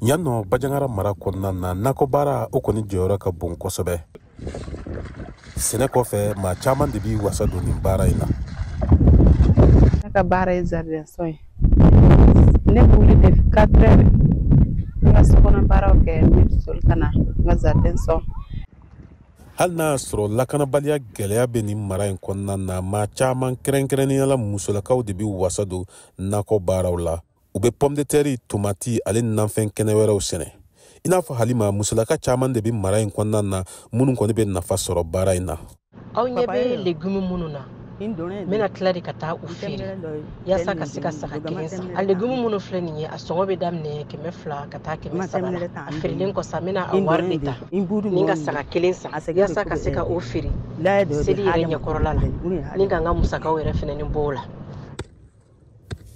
Yan nɔ Bandiagara mara kɔnɔna na, nakɔbaara o kɔni jɔyɔrɔ ka bon kosɛbɛ. Sɛnɛ kɔfɛ, maa caman de b'i wasa don nin baara in na. Ne ka baara ye jardin sɔn ye. Ne bɛ wuli depuis 4 heures, n ka sokɔnɔ baaraw kɛ, n bɛ soli ka na n ka jardin sɔn. Hali n'a y'a sɔrɔ lakanabaliya gɛlɛya bɛ nin mara in kɔnɔna na, maa caman, kɛrɛnkɛrɛnnenya la musolakaw, de bɛ wasa don nakɔ baaraw la. U bɛ pomme de terre, tomati ale ni nafɛn kɛnɛ wɛrɛw sɛnɛ. I n'a fɔ Halima, musolaka caman de bɛ mara in kɔnɔna na minnu kɔni bɛ nafa sɔrɔ baara in na. Aw ɲɛ bɛ legume minnu na, n bɛna tila de ka taa u feere yaasa ka se ka saga kelen san. A legume minnu filɛ nin ye, a sɔngɔ bɛ daminɛ 200 ka taa 300 la. A feerelen kɔ sa, n bɛna a wari de ta ni ka saga kelen san yaasa ka se ka o feere seli yɛrɛ ɲɛkɔrɔla la, ni ka n ka musakaw yɛrɛ fɛnɛ ni bɔ o la.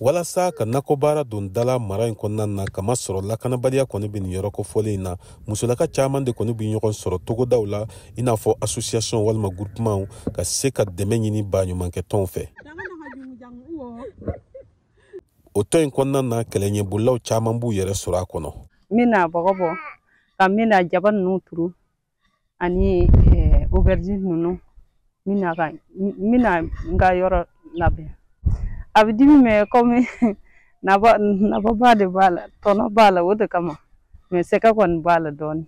Walasa ka nakɔbaara don dala mara in kɔnɔna na, kamasɔrɔ lakanabaliya kɔni bɛ nin yɔrɔ kofɔlen in na, musolaka caman de kɔni bɛ ɲɔgɔn sɔrɔ togodaw la, i n'a fɔ association walima groupement, ka se ka dɛmɛ ɲini baɲumankɛtɔnw fɛ. O tɔn in kɔnɔna na, kɛlɛɲɛbolilaw caman b'u yɛrɛ sɔrɔ a kɔnɔ. N bɛna bɔgɔ bɔ ka n bɛna jaba ninnu turu ani aubergine ninnu. N bɛna n ka yɔrɔ labɛn. A bɛ dimi, mɛ komi nafaba de b'a la, tɔnɔ b'a la, o de kama, mɛ sɛgɛ kɔni b'a la dɔɔnin.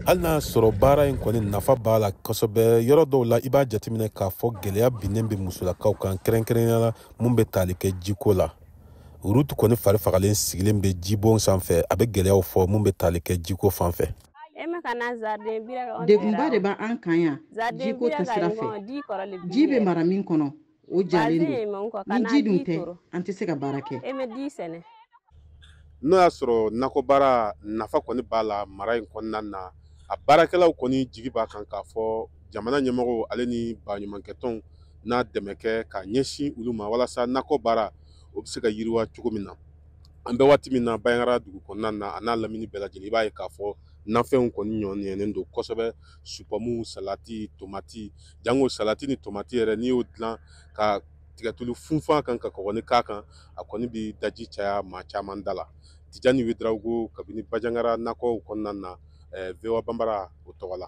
Hali n'a sɔrɔ baara in kɔni nafa b'a la kosɛbɛ, yɔrɔ dɔw la i b'a jateminɛ k'a fɔ gɛlɛya binnen bɛ musolakaw kan, kɛrɛnkɛrɛnnenya la mun bɛ tali kɛ jiko la. Ruth kɔni fari fagalen sigilen bɛ jibon sanfɛ, a bɛ gɛlɛyaw fɔ mun bɛ tali kɛ jiko fan fɛ. Degunba de b'an kan yan jiko ta sira fɛ. Ji bɛ mara min kɔnɔ, o jalen don. Ni ji dun tɛ, an tɛ se ka baara kɛ. N'o y'a sɔrɔ nakɔbaara nafa kɔni b'a la mara in kɔnɔna na, a baarakɛlaw kɔni jigi b'a kan k'a fɔ jamana ɲɛmɔgɔw ale ni baɲumankɛtɔnw n'a dɛmɛ kɛ ka ɲɛsin olu ma, walasa nakɔ baara o bɛ se ka yiriwa cogo min na. An bɛ waati min na, Bandiagara dugu kɔnɔna na a n'a lamini bɛɛ lajɛlen, i b'a ye k'a fɔ nafɛnw kɔni ɲɔnɲɛnen don kosɛbɛ: supɔmu, salati, tomati. Jango salati ni tomati yɛrɛ, n'i y'o dilan ka tigɛtulu funfun a kan, ka kɔgɔ ni k'a kan, a kɔni bɛ daji caya maa caman da la. Tijani Ouédraogo, kabini Bandiagara nakɔw kɔnɔna na, VOA Banbara o tɔgɔ la.